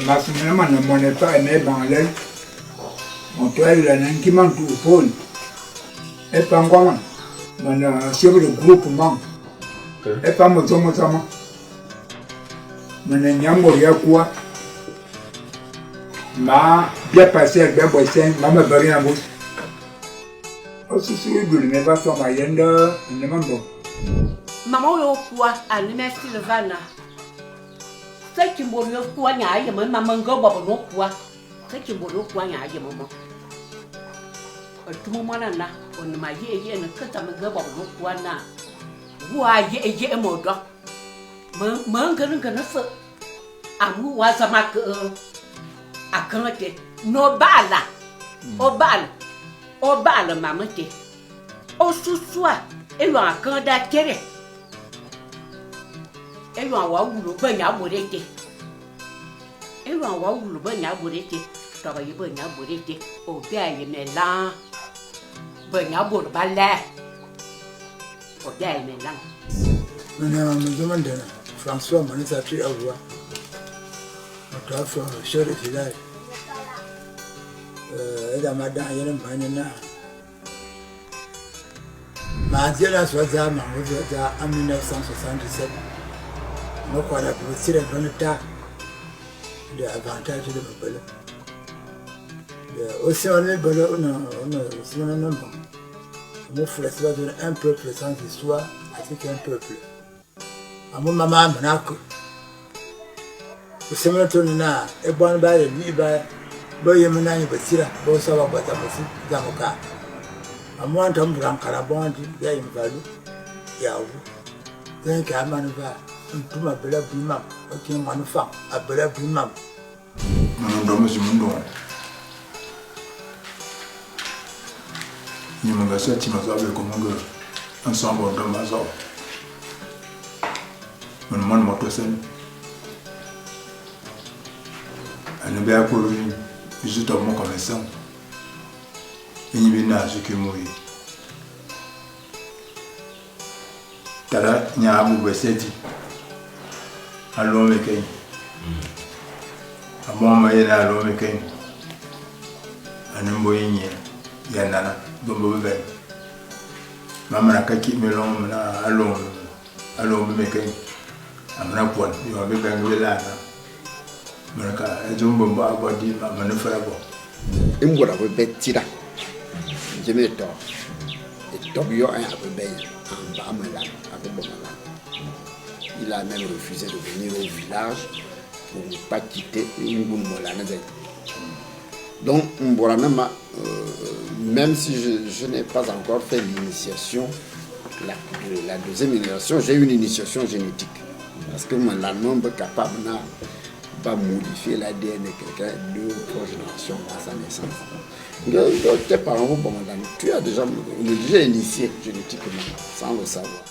Mas me ne mane mone fakh me bang lel. Moto a yulane nkima ntu Paul. É fa ngoman me ne chef de groupement. É fa medzô me zama. Me ne nya-môr y'akoa. Ma bia pasteur bia bo ésèñ ma me bere nye mvus. Ôsusui dule me va so ma yen de n'nem mbeng. Mama y'ôkua a ne me Sylvana. Se ki môr y'ôkua nya a yem é mam me nga boban ôkua. Se ki môr y'ôkua nya a yem mo. Ôtum moan ana ô ne ma yeghe yeghe ke dzam é nga boban ôkua naa wa yeghe yeghe mo dok. Me me ngen ngen fe amu wa zama ke akeng té no bala o bala o bala mama té ôsusua éyong akeng da tere éyong wa wulu benyabôrô été éyong wa wulu benyabôrô été toba ye benyabôrô été ô bia yem élan benyabôrô ba lè ô bia yem élan. Me ne medzo me ndene François Monisatri Avoa moto a fe chef de village é dzam ma dang yen mban é ne naa ma dzele a soo dzaa ma nga zu dzaa en 1977 me kôre be tsir mvene ta de avantage de me bele de ôsimane me bele ô ne ô ne ôsimane ô ne mbeng amu fulasi ba dzô un peuple sans histoire ainsi qu'un peuple amu mam ma mena ke ôsimane té ô ne naa é boan ba ye lui ba be yem naa nye betsira bo so ba bo dzam ôsi dzam ôka amu a ntôm bura nkara abong di bia yem ve alu ya awu dzeng ki a mane va ntum a bele abuiñ mam ô ki moan fam a bele abuiñ mam. Me ne ndôm Zimundong. Nye me nga sia tsima zokh be kômô nge nsong bo ndôm a zokh. Me ne moan môt ôsen. Ane bia kôrô bi zu tobe mekôm ésèñ, ényi bi ne a zu ki mo yi. Tara nye a bo bese di, a lôme mekeng. Abong ma yene a lôme mekeng. Ane mbo ye nye ya nana dzôm bo bebèñ. Ma mana ka ki melong mena a lôme a lôme be mekeng. A mana kuan biyong bebèñ nge be lana. Mana ka é dzôm bo mbo a bo di ma mane fere bo. É môr a ve be tsira ndzem éto, étob yo a ve be a mba melan, a ve bo melan. Il a même refusé de venir au village pour ne pas quitter Ngun Molaneze. Donc, Mboranama, même si je n'ai pas encore fait l'initiation, la deuxième génération, j'ai une initiation génétique. Parce que moi, la nombre capable n'a pas modifier l'ADN de quelqu'un deux ou trois générations à sa naissance. Donc, tes parents, bon, tu as déjà, on est déjà initié génétiquement, sans le savoir.